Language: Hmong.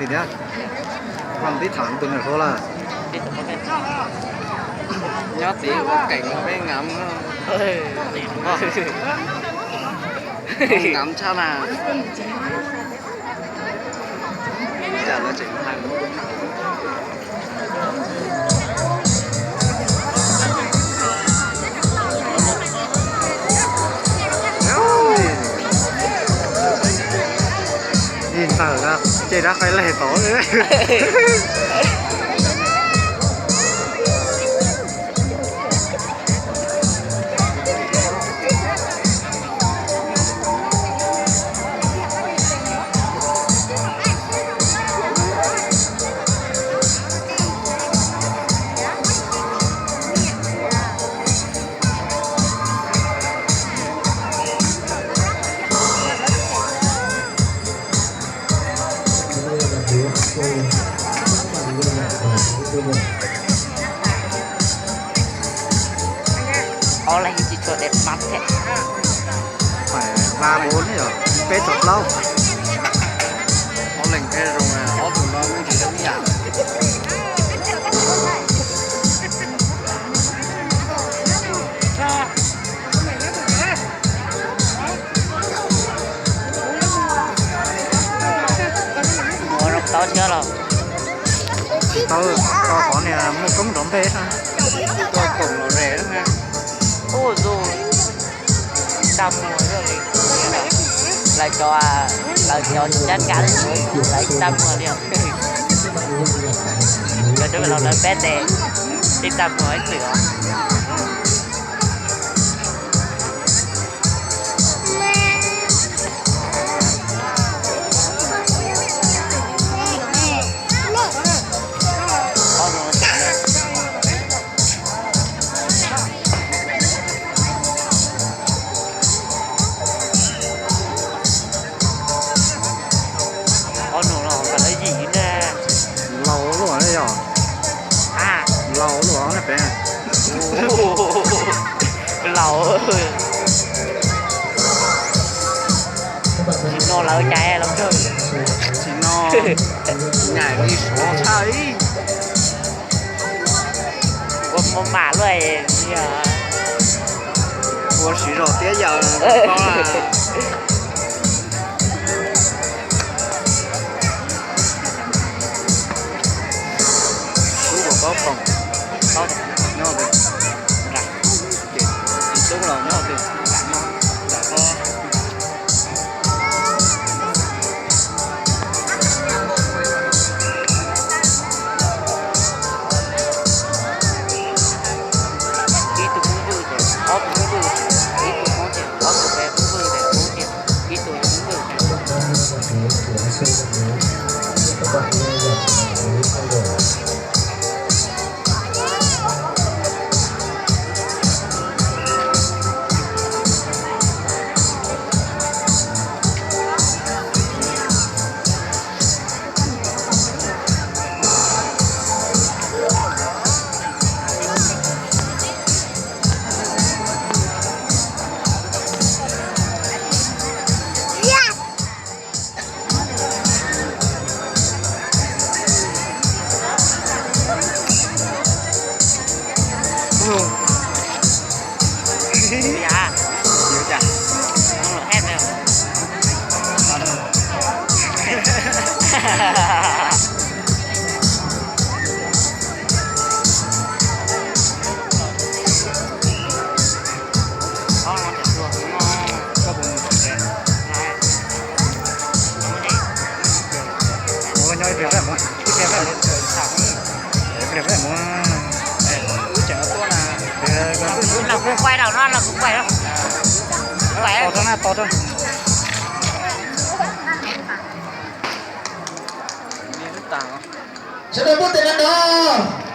Thiab, Vam tib tham tus nws hluas lawm. Nyob txiv ua keem los peb ngam, ngam tshaj na. Cas lawv tseem hais. Ib ntawm ces rab qai lej tod. Ov, leej tsis tshua deb mab thiab. Hla npaum ne yog peb txog plaub. Ob leeg peb zoo, ob tug no me ntsis zoo ib yam. Ua zoo tau thiab los? Tsis tau, tau qhov niag muaj koob nrov npej. Ua zoo. Tsis tau muag li. Lawv cov, lawv cov cab kav lawv tsis tau muag li os. Cov coob los lawv peb tes tsis tau muag ib txwm os. Ob nus no kom lawv yim ne. Laus luaj ne yog. Laus luaj ne pem. Laus. Tsis no lawv cai los kawg. Tsis no nyaim li suav tshaj ib. Ua muaj mam luaj. Ua siv zog tiab yawm. Sub kom paub poom, paub nyob twg, ces tsis sub los nyob twg, nram no, nram no. Ib tug kub vwj ces ob tug kub vwj, ib tug kub ces ob tug peb kub vwj ces kub ces ib tug kub vwj. Los kuv quay rau no, los kuv quay rau. Quay. Sawv daws npuaj tes na no.